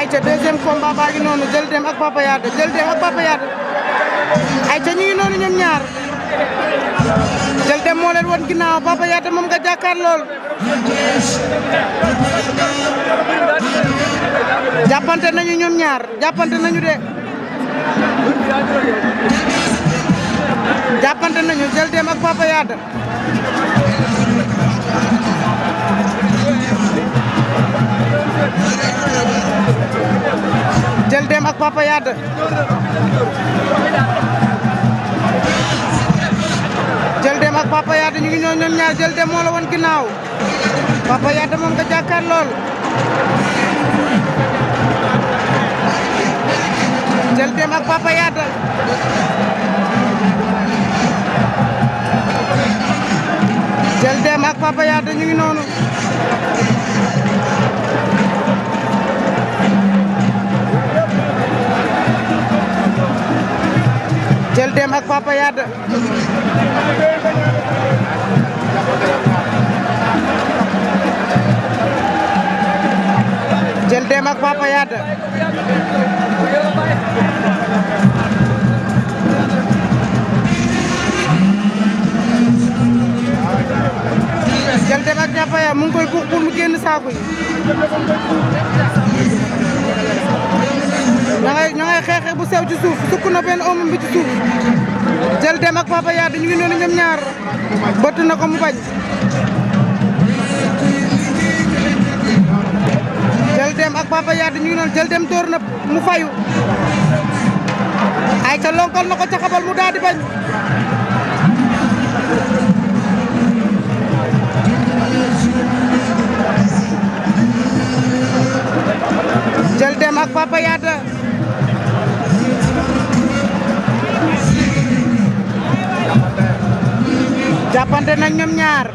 ayca deuxième combat baa ngi noonu Diel Deme ak Papa Yade Diel Deme ak Papa Yade ayca ñu ngi noonu ñoom ñaar Diel Deme moo leen won ginnaaw Papa Yade moom nga jàkkaar lool jàppante nañu ñoom ñaar jàppante nañu de jàppante nañu Diel Deme ak Papa Yade Diel Deme ak Papa Yade Diel Deme ak Papa Yade ñu ngi ñëw ñoom ñaar Diel Deme moo la woon ginnaaw Papa Yade moom nga jàkkaar lool Diel Deme ak Papa Yade Diel Deme ak Papa Yade ñu ngi noonu Diel Deme ak Papa Yade Diel Deme ak Papa Yade Diel Deme ak Papa Yade mu ngi koy buux pour mu génn saako yi ña ngay xeexe bu sew ci suuf sukk na benn omam bi ci suuf Diel Deme ak Papa Yade ñu ngi noonu ñoom ñaar bëtt na ko mu bañ Diel Deme ak Papa Yade ñu ngi noonu Diel Deme door na mu fayu ay ca lonkal na ko ca xabal mu daal di bañ Diel Deme ak Papa Yade jàppante nañ ñoom ñaar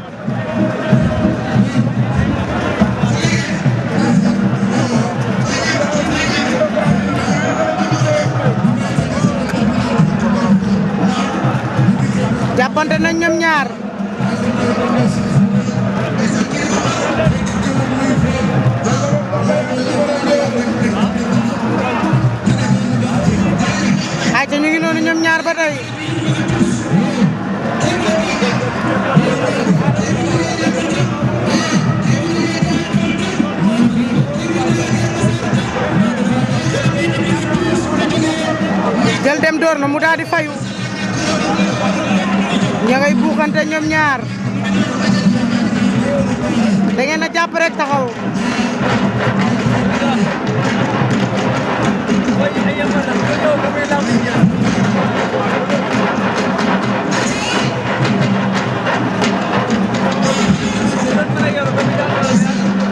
jàppante nañ ñoom ñaar ayca ñu ngi noonu ñoom ñaar ba tey Diel Deme door na mu daal di fayu ña ngay buuxante ñoom ñaar da ngeen a jàpp rek taxaw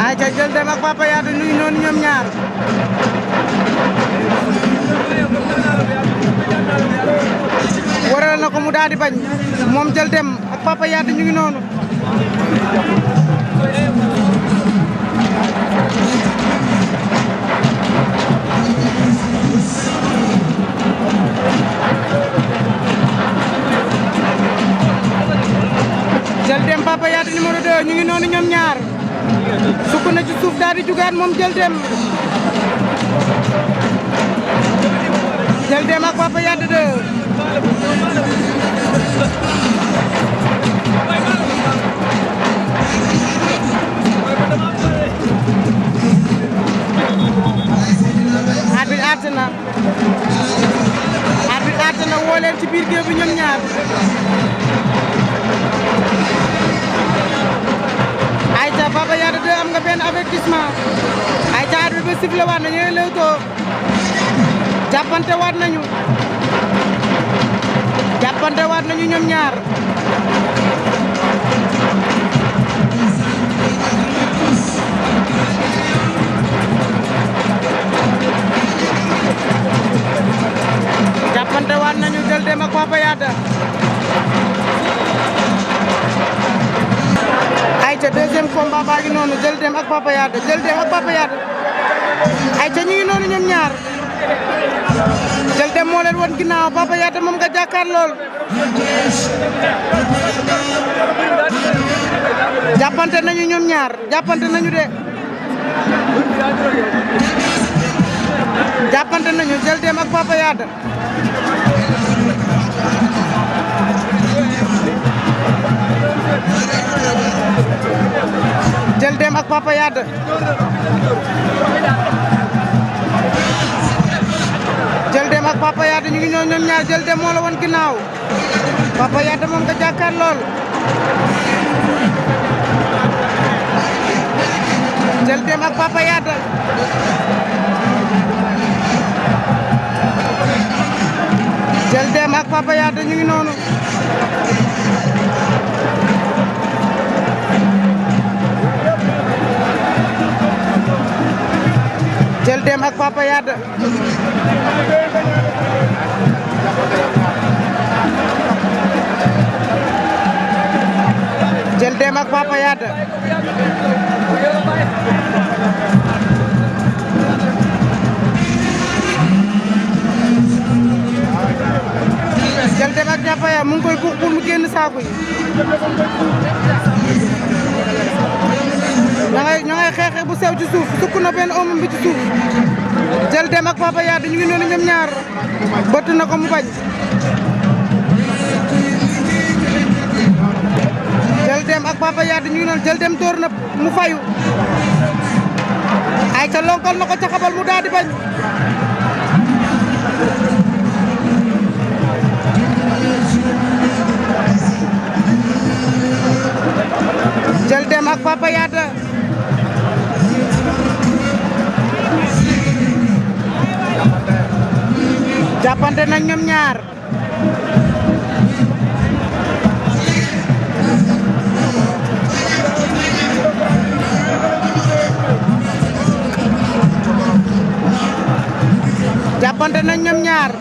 ayca Diel Deme ak Papa Yade ñu ngi noonu ñoom ñaar waral na ko mu daal di bañ moom Diel Deme ak Papa Yade ñu ngi noonu Diel Deme Papa Yade numéro 2 ñu ngi noonu ñoom ñaar sukk na ci suuf daal di jugaat moom Diel Deme Diel Deme ak Papa Yade 2 arbitre àtte na woo leen ci biir géew bi ñoom ñaar ayca Papa Yade 2 am nga benn avertissement ayca arbitre ba sifflé waat na ñooy lewtoo jàppante waat nañu ñoom ñaar jàppante waat nañu Diel Deme ak Papa Yade ayca deuxième combat baa ngi noonu Diel Deme ak Papa Yade Diel Deme ak Papa Yade ayca ñu ngi noonu ñoom ñaar Diel Deme moo leen won ginnaaw Papa Yade moom nga jàkkaar lool jàppante nañu ñoom ñaar jàppante nañu de Jël Dem ak Papa Yade Jël Dem ak Papa Yade Jël Dem ak Papa Yade ñu ngi ñëw ñoom ñaar Jël Dem moo la woon ginnaaw Papa Yade moom nga jàkkaar lool Jël Dem ak Papa Yade Jël Dem ak Papa Yade ñu ngi noonu Jël Dem ak Papa Yade Jël Dem ak Papa Yade Jël Dem ak Papa Yade mu ngi koy buux pour mu génn saako yi ña ngay xeexe bu sew ci suuf sukk na benn omam bi ci suuf Jël Dem ak Papa Yade ñu ngi noonu ñoom ñaar bëtt na ko mu bañ Jël Dem ak Papa Yade ñu ngi noonu Jël Dem door na mu fayu ay ca lonkal na ko ca xabal mu daal di bañ Jël Dem ak Papa Yade jàppante nañ ñoom ñaar jàppante nañ ñoom ñaar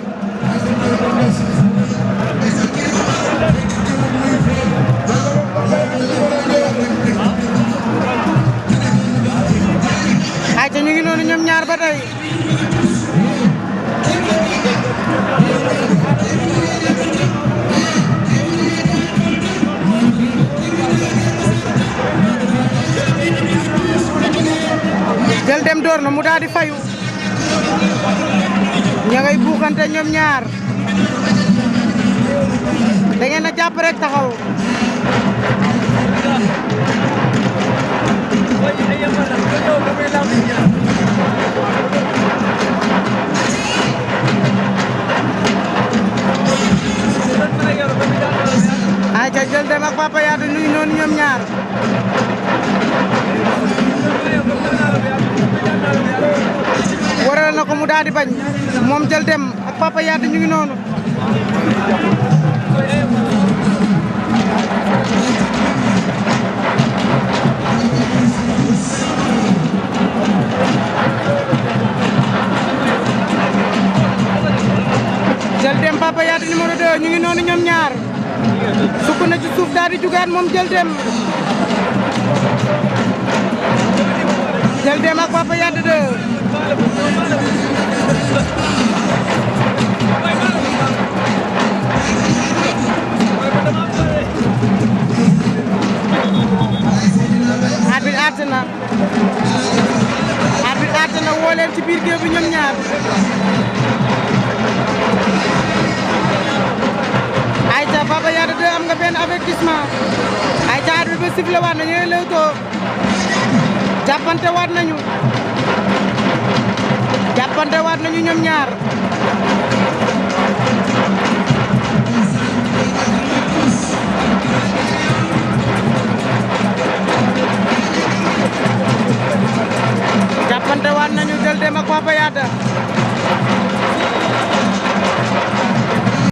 ay ca ñu ngi noonu ñoom ñaar ba tey Jël Dem door na mu daal di fayu ña ngay buuxante ñoom ñaar da ngeen a jàpp rek taxaw ay ca Jël Dem ak Papa Yade nuyu noonu ñoom ñaar waral na ko mu daal di bañ moom Jël Dem ak Papa Yade ñu ngi noonu Jël Dem Papa Yade numéro 2 ñu ngi noonu ñoom ñaar sukk na ci suuf daal di jugaat moom Jël Dem Jël Dem ak Papa Yade 2 arbitre àtte na woo leen ci biir géew bi ñoom ñaar ayca Papa Yade 2 am nga benn avertissement ayca arbitre ba sifflé waat na ñooy lewtoo jàppante waat nañu ñoom ñaar jàppante waat nañu Jël Dem ak Papa Yade